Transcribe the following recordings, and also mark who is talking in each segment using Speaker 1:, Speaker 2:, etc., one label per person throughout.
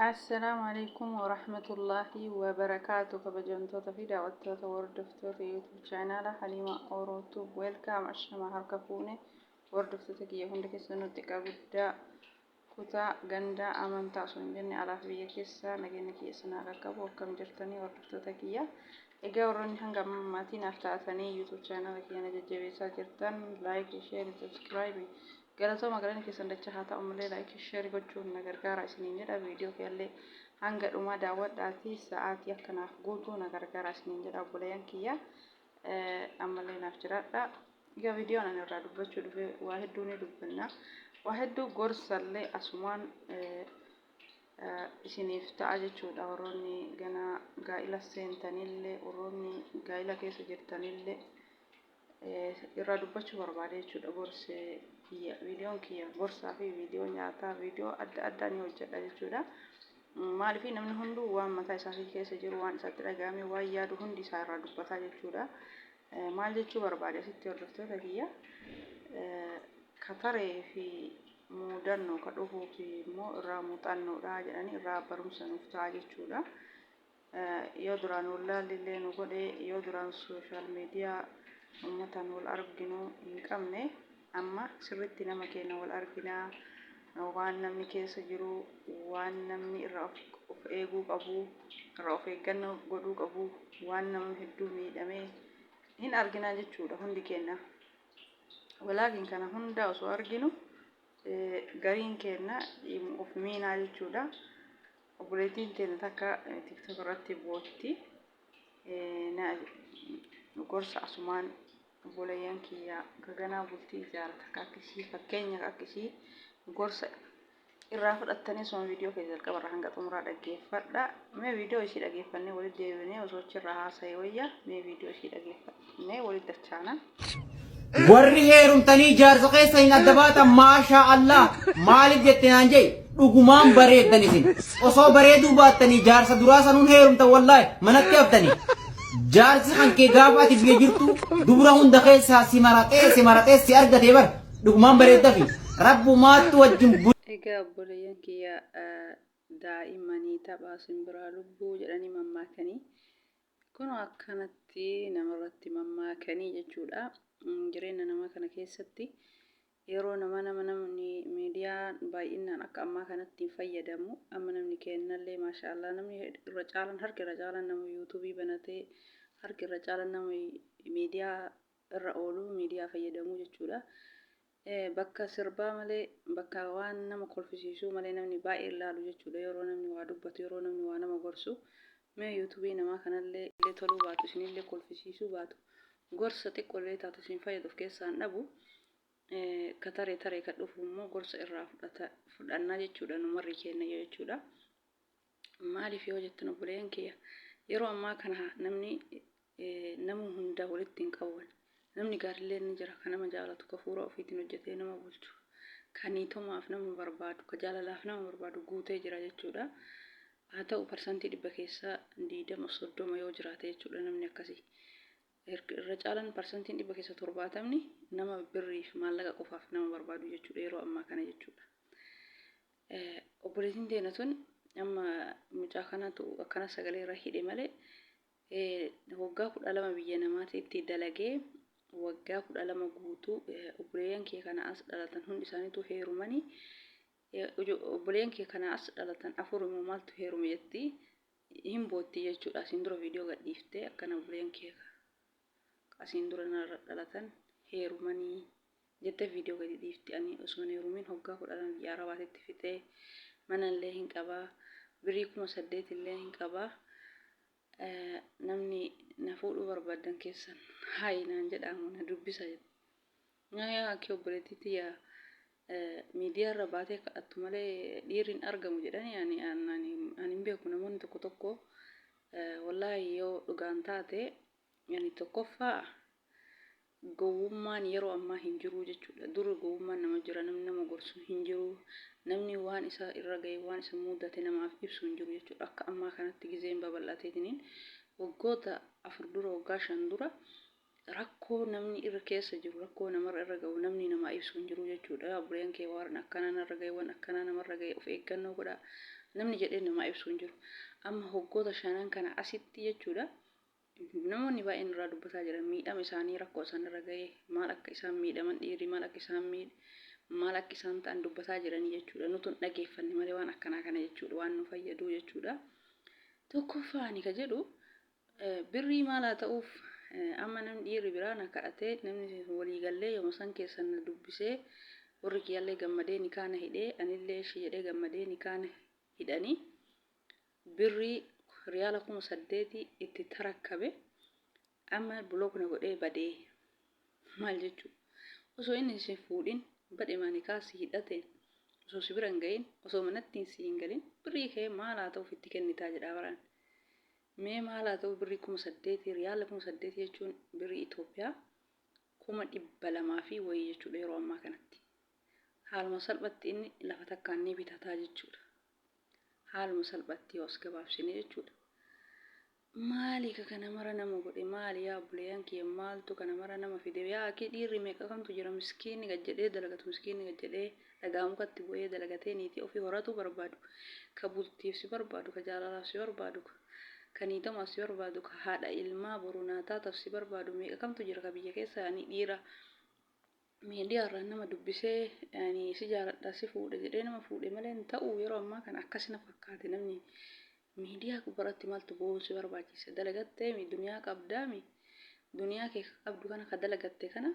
Speaker 1: Assalaamu alaikum warahmatullaahi wabarakaatu. Kabajamtoota fi daawwattoota, hordoftoota YouTube chaanaala Halima Orootuub, welcome. Ashama, harka fuune hordoftoota kiyya hunda keessanuu, xiqqaa guddaa, kutaa gandaa, amantaa osoo hin jenne, alaaf biyya keessaa nageenya kiyya sanaa qaqqabu. Akkam jirtanii, hordoftoota kiyya? Egaa warroonni hanga ammaatii naaf taatanii YouTube chaanaala kiyya na jajjabeessaa jirtan, like, share, subscribe, galatooma. Galanni keessan dachaa haa ta'u malee, like, share gochuun na gargaara isiniin jedha. Viidiyoo kiyyallee hanga dhumaa daawwadhaatii sa'aatii akkanaaf guutuu na gargaara isiniin jedha. Obboleeyyan kiyya, ammallee naaf jiraadha. Egaa viidiyoon ani irraa dubbachuu dhufe, waa hedduu ni dubbanna, waa hedduu gorsallee asumaan isiniif ta'a jechuudha. Warroonni ganaa gaa'ila seentanillee, warroonni gaa'ila keessa jirtanillee irraa dubbachuu barbaade jechuudha. Gorsi kiyya, viidiyoon kiyya gorsaa fi viidiyoo nyaataa, viidiyoo adda addaa ni hojjedha jechuudha. Maaliif, namni hunduu waan mataa isaatii keessa jiru, waan isatti dhaga'ame, waan yaadu hundi isaa irraa dubbataa jechuudha. Maal jechuu barbaade asitti, hordoftoota kiyya? Kataree fi muudannoo ka dhufuu fi immoo irraa muuxannoodha jedhanii irraa barumsa nuuf ta'a jechuudha. Yoo duraan wallaalli nu godhe, yoo duraan social media uummataan wal arginu hin qabne, amma sirritti nama keenya wal arginaa, waan namni keessa jiru, waan namni irraa of eeguu qabu, irraa of eeggannoo godhuu qabu, waan nama hedduu miidhamee hin arginaa jechuudha hundi keenya. Walaakin kana hunda osoo arginu gariin keenya of miinaa jechuudha. Obboleettiin teenya takka TikTok irratti bootti. Gorsa asumaan obboleeyyan kiyya gaganaa bultii ijaarata akka akkasii, fakkeenya akkasii gorsa irraa fudhattanii osoo viidiyoo kee jalqaba irraa hanga xumuraa dhaggeeffadha. Mee viidiyoo ishii dhaggeeffannee walitti deebinee osoo achirraa haasa'e wayya. Mee viidiyoo ishii dhaggeeffannee walitti dachaana.
Speaker 2: Warri heerumtanii jaarsa keessa hin adda baatan, maashaa Allah, maaliif jette naan jee, dhugumaan bareeddan isin. Osoo bareeduu baattanii jaarsa duraa sanuun heerumtan, wallaahi manatti haftanii. Jaarsi kan kee gaafa ati biyya jirtu dubra hunda keessaa si maraxee si maraxee si argatee bar dhugumaan bareeddafi. Rabbumaattu wajjin
Speaker 1: Egaa obboleeyyan kiyya, daa'immanii taphaa simbiraa lubbuu jedhanii mammaakanii. Kun akkanatti namarratti mammaakanii jechuudha. Jireenya namaa kana keessatti yeroo nama namni miidiyaa baay'inaan akka ammaa kanatti hin fayyadamu. Amma namni kennallee, maashaallah, namni irra caalan, harki irra caalan nama YouTubeii banatee, harki irra caalan nama miidiyaa irra oolu, miidiyaa fayyadamu jechuudha. Bakka sirbaa malee, bakka waan nama kolfisiisuu malee namni baay'ee ilaalu jechuudha. Yeroo namni waa dubbatu, yeroo namni waa nama gorsu, mee YouTubeii namaa kanallee illee toluu baatu, isinillee kolfisiisuu baatu, gorsa xiqqoollee taatu isin fayyadu of keessaa hin dhabu. Ka taree taree ka dhufu immoo gorsa irraa fudhannaa jechuudha numarri keenya jechuudha. Maaliif yoo jettan, obboleeyyan kiyya, yeroo ammaa kana namni nama hunda walitti hin qabu. Namni gaariillee ni jira, ka nama jaalatu, ka fuula ofiitiin hojjetee nama bulchu, ka niitomaaf nama barbaadu, ka jaalalaaf nama barbaadu guutee jira jechuudha. Haa ta'u, 100% keessaa 20, 30 yoo jiraate jechuudha namni akkasii. Irra caalan 70% keessa nama birrii fi maallaqa qofaaf nama barbaadu jechuudha yeroo ammaa kana jechuudha. Obboleettiin teena tun amma mucaa kanatu akkana sagalee irra hidhe malee, waggaa 12 biyya namaatiitti dalagee, waggaa 12 guutuu obboleeyyan kee kana as dhalatan hundi isaaniitu heerumanii, obboleeyyan kee kana as dhalatan afur immoo maaltu heerume jetti, hin bootti jechuudha. Asiin dura viidiyoo gadhiiftee akkana obboleeyyan kee asiin dura narra dhalatan heerumanii jettee viidiyoo gadi dhiifti. Ani osoo hin heerumin waggaa 12 biyya arabaatitti fixee, mana illee hin qabaa, birrii 8000 illee hin qabaa, namni na fuudhuu barbaadan keessan haayi naan jedhamu na dubbisa jette. Yaa akka obboleettii tiyya, miidiyaa irra baatee kadhattu malee dhiirri hin argamu jedhanii ani hin beeku. Namoonni tokko tokko, wallaahi, yoo dhugaan taate, ani tokkoffaa gowwummaan yeroo ammaa hin jiru jechuudha. Dur gowwummaan nama jira, namni nama gorsu hin jiru, namni waan isa irra gahe, waan isa mudate namaaf ibsu hin jiru jechuudha. Akka ammaa kanatti gizeen babal'ateetiniin waggoota 4 dura, waggaa 5 dura rakkoo namni irra keessa jiru, rakkoo namarra irra gahu namni namaa ibsu hin jiru jechuudha. Obboleen kee waan akkanaa narra gahe, waan akkanaa namarra gahe, of eeggannoo godha. Namni jedhee namaa ibsu hin jiru. Amma hoggoota shanan kana asitti jechuudha. Namoonni baay'een irraa dubbataa jiran miidhama isaanii rakkoo isaan irra ga'ee maal akka isaan miidhaman dhiirri maal akka isaan miidhe maal akka isaan ta'an dubbataa jiranii jechuudha. Nutu hin dhageeffanne malee waan akkanaa kana jechuudha waan nu fayyadu jechuudha. Tokkoffaa ani ka jedhu birrii maal haa ta'uuf amma namni dhiirri biraa na kadhatee namni walii gallee yooma san keessan na dubbisee warri kiyyallee gammadee nikaa na hidhee anillee ishii jedhee gammadee nikaa na hidhanii birrii riyaala 8000 itti tarakkabe amma block na godhee badee maal jechuu osoo inni si fuudhin badhema nikaa si hidhateen osoo si bira hin gahin osoo manatti si hin galin birrii kee maal haa ta'uuf itti kennitaa jedhaa baraan mee maal haa ta'u birrii 8000 riyaala 8000 jechuun birrii Itoophiyaa 200,000 fi wayii jechuudha yeroo ammaa kanatti haaluma salphatti inni lafa takkaan ni bitataa jechuudha. Haaluma salphatti yoo as gabaabsine jechuudha. Maali ka kana mara nama godhe maali yaa obboleeyyan kiyya maaltu kana mara nama fide yaa akii dhiirri meeqa kamtu jira miskiinni gad jedhee dalagatu miskiinni gad jedhee dhagaa mukatti bu'ee dalagatee niitii ofii horatuu barbaadu ka bultiif si barbaadu ka jaalalaaf si barbaadu ka niitomaaf si barbaadu ka haadha ilmaa boru naa taataf si barbaadu meeqa kamtu jira ka biyya keessa ani dhiira miidiyaa irraan nama dubbisee ani si jaaladha si fuudha jedhee nama fuudhe malee hin ta'u yeroo ammaa kana akkas na fakkaate namni miidiyaa gubbaratti maaltu bo'uun si barbaachise dalagattee mi duniyaa qabdaa mi duniyaa kee ka qabdu kana ka dalagatte kana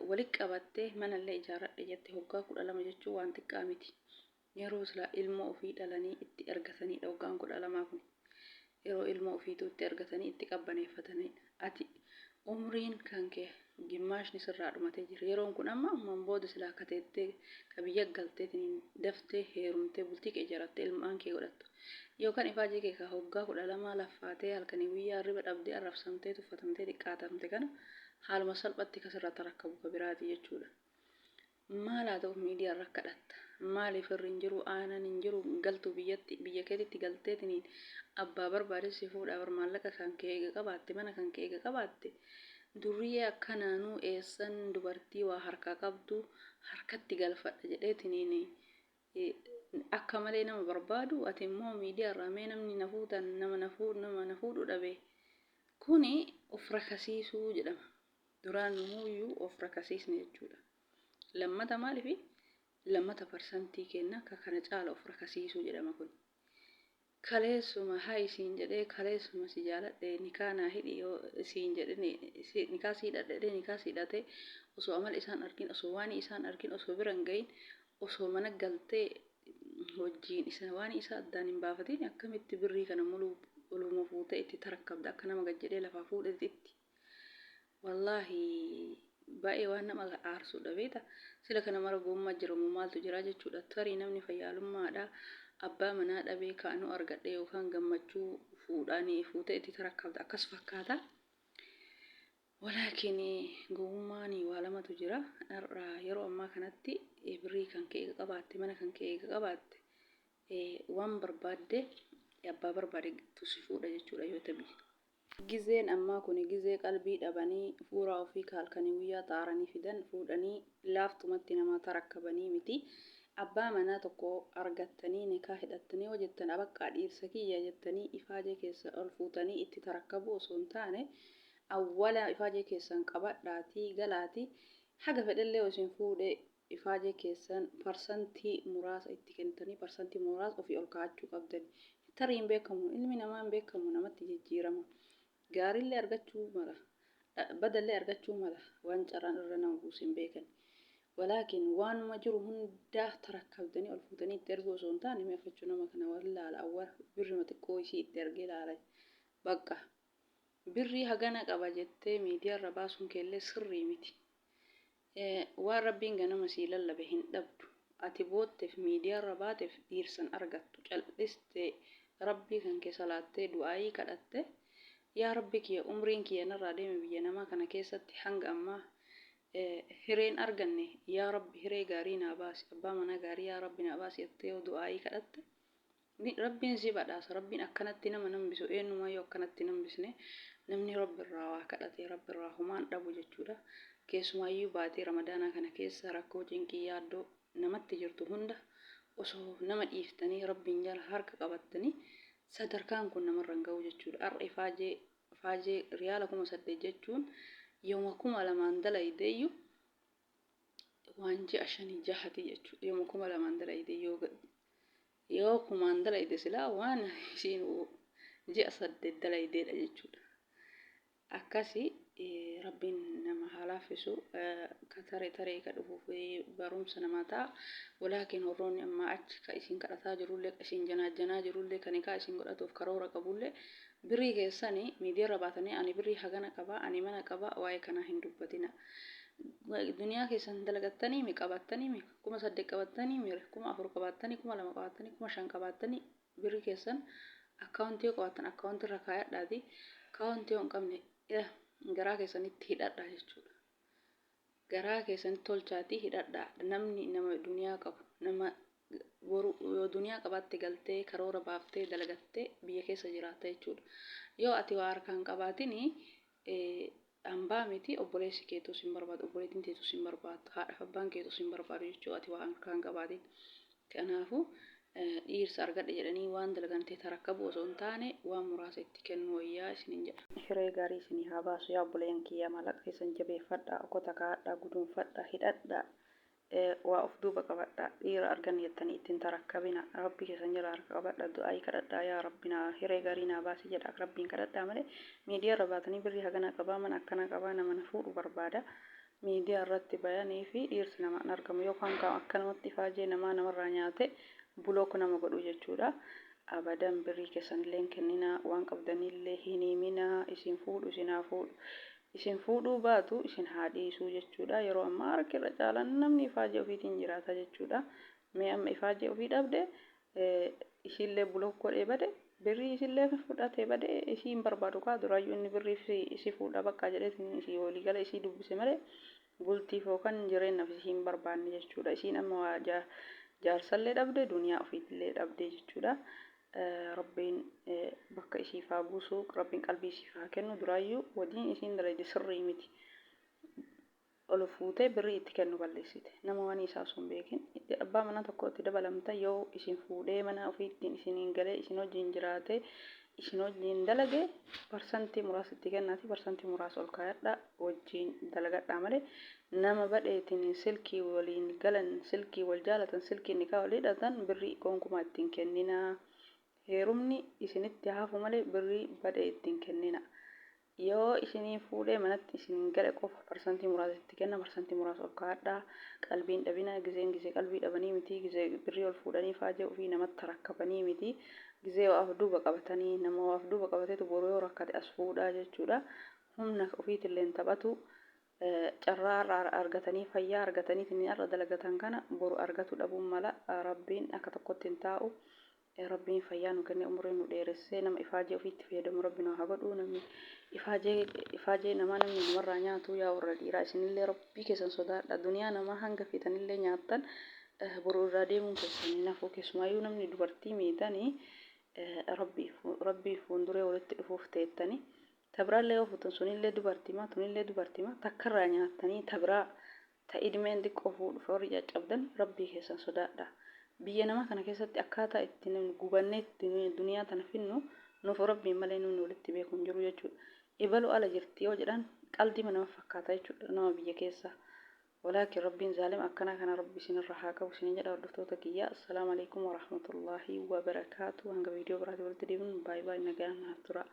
Speaker 1: wali qabattee manallee ijaarradhe jette hoggaa 12 jechuun waan xiqqaa miti yeroo silaa ilmoo ofii dhalanii itti argataniidha hoggaan 12 kun yeroo ilmoo ofiituu itti argatanii itti qabbaneeffataniidha. Ati umriin kan kee gimmaashni sirraa dhumatee jira. Yeroon kun amma ammaan booda silaa akka teettee ka biyya galteetiin daftee heerumtee bultii kee ijaarattee ilmaan kee godhattu. Yookaan ifaajee kee ka hoggaa 12 laffaatee halkanii guyyaa hirriba dhabdee arrabsamtee tuffatamtee xiqqaatamte kana haaluma salphatti ka sirraa tarakkabu ka biraati jechuudha. Maal haa ta'uuf miidiyaa irra kadhatta? Maaliif firri hin jiru, aanan hin jiru, galtu biyyatti, biyya keetitti galteetiniin abbaa barbaade si fuudha bar maallaqa kan kee eega qabaatte, mana kan kee eega qabaatte, durriyyee akkanaanuu eessan dubartii waa harkaa qabdu harkatti galfadha jedheetiniin akka malee nama barbaadu ati immoo miidiyaa irraa mee namni na fuutan nama na fuudhu nama na fuudhu dhabe kuni of rakasiisuu jedhama. Duraan numuuyyuu of rakasiisne jechuudha. Lammata maalifi lammata parsantii kenna ka kana caala of rakasiisuu jedhama kun. Kaleessuma hay siin jedhee kaleessuma si jaaladhe nikaa naa hidhi yoo siin jedhe nikaa si hidhadhe jedhee nikaa si hidhate osoo amala isaan argin osoo waanii isaan argin osoo bira hin gahin osoo mana galtee wajjiin isa waanii isaa addaan hin baafatiin akkamitti birrii kana muluu oluma fuutee itti tarakkabda akka nama gad jedhee lafaa fuudhetti Wallaahi baay'ee waan nama aarsudha beekta. Sila kana mara gommaa jira moo maaltu jira jechuudha. Tarii namni fayyaalummaadha abbaa manaa dhabee kaanuu argadhe yookaan gammachuu fuudhaanii fuutee itti tarakkabda akkas fakkaata. Walaakin gowwummaan waa lamatu jira. Har'a yeroo ammaa kanatti birrii kan kee eega qabaatte mana kan kee eega qabaatte waan barbaadde abbaa barbaade si fuudha jechuudha yoo ta'e. Gizeen ammaa kuni gizee qalbii dhabanii fuuraa ofii ka halkanii guyyaa xaaranii fidan fuudhanii laaftumatti namaa tarakkabanii miti. Abbaa manaa tokko argattanii nikaa hidhattanii yoo jettan abaqqaa dhiirsa kiyya jettanii ifaajee keessan ol fuutanii itti tarakkabuu osoo hin taane awwala ifaajee keessan qabadhaatii galaatii haga fedhellee yoo isin fuudhe ifaajee keessan parsantii muraasa itti kennitanii parsantii muraasa ofii ol kaa'achuu qabdani. Tarii hin beekamu ilmi namaa hin beekamu namatti jijjiirama. Gaariillee argachuu mala badallee argachuu mala waan carraan irra nama buuse hin beekan. Walaakin waanuma jiru hundaa tarakkabdanii ol fuutanii itti erguu osoo hin taane mi'affachuu nama kana wallaala awwa birrima xiqqoo isii itti ergee laala bakka birrii hagana qaba jettee miidiyaarra baasuun keellee sirrii miti. Waan Rabbiin ganama sii lallabe hin dhabdu. Ati boottef miidiyaarra baatef dhiirsa hin argattu. Caldhiste Rabbii kanke salaattee du'aayii kadhatte yaa Rabbi kiyya umriin kiyya narraa deeme biyya namaa kana keessatti hanga ammaa hireen arganne yaa Rabbi hiree gaarii naa baasi abbaa manaa gaarii yaa Rabbi naa baasi jettee yoo du'aayii kadhatte Rabbiin si badhaasa. Rabbiin akkanatti nama hin hambisu. Eenyumaayyuu akkanatti hin hambisne. Namni Rabbi irraa waa kadhate Rabbi irraa homaa hin dhabu jechuudha. Keessumaayyuu baatii Ramadaanaa kana keessa rakkoo cinqii yaaddoo namatti jirtu hunda Osoo nama dhiiftanii Rabbiin jala harka qabattanii sadarkaan kun namarra hin ga'u jechuudha. Har'a ifaajee ifaajee riyaala 8000 jechuun yooma 2000n dalaydeeyyu waan ji'a shanii jahati jechuudha. Yooma 2000n dalayde yoo yoo kumaan dalayde silaa waan isiin ji'a 8 dalaydeedha jechuudha. Akkasi Rabbiin nama haa laaffisu ka tare taree ka dhufuuf barumsa namaa ta'a. Walaakin warroonni ammaa achi ka isin kadhataa jirullee ka isin janaajjanaa jirullee ka nikaa isin godhatuuf karoora qabullee birrii keessani miidiyaarra baatanii ani birrii hagana qaba ani mana qaba waa'ee kanaa hin dubbatina. Duniyaa keessan dalagattanii mi qabattanii mi 8000 qabattanii mi 4000 qabaattanii 2000 qabaattanii 5000 qabaattanii birrii keessan akkaawuntii yoo qabaattan akkaawuntii irra kaayadhaati akkaawuntii yoo hin qabne garaa keessanitti hidhadhaa jechuudha. Garaa keessanitti tolchaatii hidhadhaa. Namni nama duniyaa qabu nama boru yoo duniyaa qabaatte galtee karoora baaftee dalagattee biyya keessa jiraatta jechuudha. Yoo ati waa harkaan qabaatini hambaa miti obboleessi keetuu sin barbaadu obboleettiin teetuu sin barbaaddu haadhaaf abbaan keetuu sin barbaadu jechuu ati waa harkaan qabaatin. Kanaafuu dhiirsa argadhe jedhanii waan dalagan ta'e tarakkabu osoo hin taane waan muraasa itti kennu wayyaa isiniin jedha. Hiree gaarii isinii haa baasu yaa obboleeyyan kiyya maallaqa keessan jabeeffadhaa okota kaa'adhaa guduunfadhaa hidhadhaa waa of duuba qabadhaa dhiira arganne jettanii itti hin tarakkabina rabbii keessan jala harka qabadhaa du'aayii kadhadhaa yaa rabbi naa hiree gaarii naa baasi jedhaa rabbiin kadhadhaa malee miidiyaa irra baatanii birrii haganaa qabaa mana akkanaa qabaa nama na fuudhu barbaada miidiyaa irratti bayanii fi dhiirsi namaan argamu yookaan kan akkanumatti ifaajee namaa namarraa nyaate block nama godhu jechuudha. Abadan birrii keessanillee hin kenninaa waan qabdanillee hin himinaa isin fuudhu isin haa fuudhu isin fuudhuu baatu isin haa dhiisuu jechuudha. Yeroo ammaa harki irra caalaan namni ifaajee ofiitiin jiraata jechuudha. Mee amma ifaajee ofii dhabde isiillee block godhee bade birrii isillee fudhatee bade isii hin barbaadu kaa duraayyuu inni birriif si fuudha bakka jedheetiin isii walii gala isii dubbise malee bultiif yookaan jireenyaaf isii hin barbaanne jechuudha. Isiin amma waa jaarsallee dhabde duniyaa ofiitillee dhabde jechuudha. Rabbiin bakka isiif haa buusu rabbiin qalbii isiif haa kennu duraayyuu wadiin isiin dalayde sirrii miti. Ol fuutee birrii itti kennu balleessite. Nama waan isaa osoo hin beekin abbaa manaa tokko itti dabalamta yoo isin fuudhee mana ofiittiin isiniin galee isin wajjin jiraate isin wajjin dalage parsantii muraasa itti kennaati parsantii muraasa ol kaayadha wajjin dalagadhaa malee nama badheetiin silkii waliin galan silkii wal jaalatan silkii nikaa wal hidhatan birrii gonkumaa ittiin kenninaa. Heerumni isinitti hafu malee birrii badhee ittiin kennina. Yoo isinii fuudhee manatti isiniin gale qofa parsantii muraasa itti kenna parsantii muraasa ol kaa'adhaa qalbii hin dhabinaa gizeen gizee qalbii dhabanii miti gizee birrii ol fuudhanii faajee ofii namatti rakkabanii miti gizee waaf duuba qabatanii nama waaf duuba qabateetu boru yoo rakkate as fuudhaa jechuudha humna ofiitillee hin taphatu carraa har'a argatanii fayyaa argatanii har'a dalagatan kana boru argatu dhabuun mala rabbiin akka tokkotti hin taa'u. Rabbiin fayyaa nu kennee umurii nu dheeressee nama ifaajee ofiitti fayyadamu rabbi nu haa godhu namni ifaajee ifaajee namaa namni namarraa nyaatu yaa warra dhiiraa isinillee rabbii keessan sodaadha duniyaa namaa hanga feetanillee nyaattan boru irraa deemuun keessan hin hafu keessumaayyuu namni dubartii miitanii rabbii rabbii fuulduree walitti dhufuuf teettanii tabiraallee yoo fuutan sunillee dubartima tunillee dubartima takkarraa nyaattanii tabiraa Ta idmeen xiqqoo fuudhuuf warri caccabdan Rabbii keessan sodaadhaa. Biyya namaa kana keessatti akkaataa itti namni gubannee itti duniyaa tana finnu nuuf Rabbiin malee namni walitti beeku hin jiru jechuudha. Ebalu ala jirti yoo jedhan qaldima nama fakkaata jechuudha nama biyya keessaa. Walaakin Rabbiin zaalima akkanaa kana Rabbi isinirraa haa qabu isinin jedha hordoftoota kiyya. Assalaamu alaikum warahmatullaahi wabarakaatu. Hanga viidiyoo biraatii walitti deebinu baay'ee baay'ee nagaan naaf tura.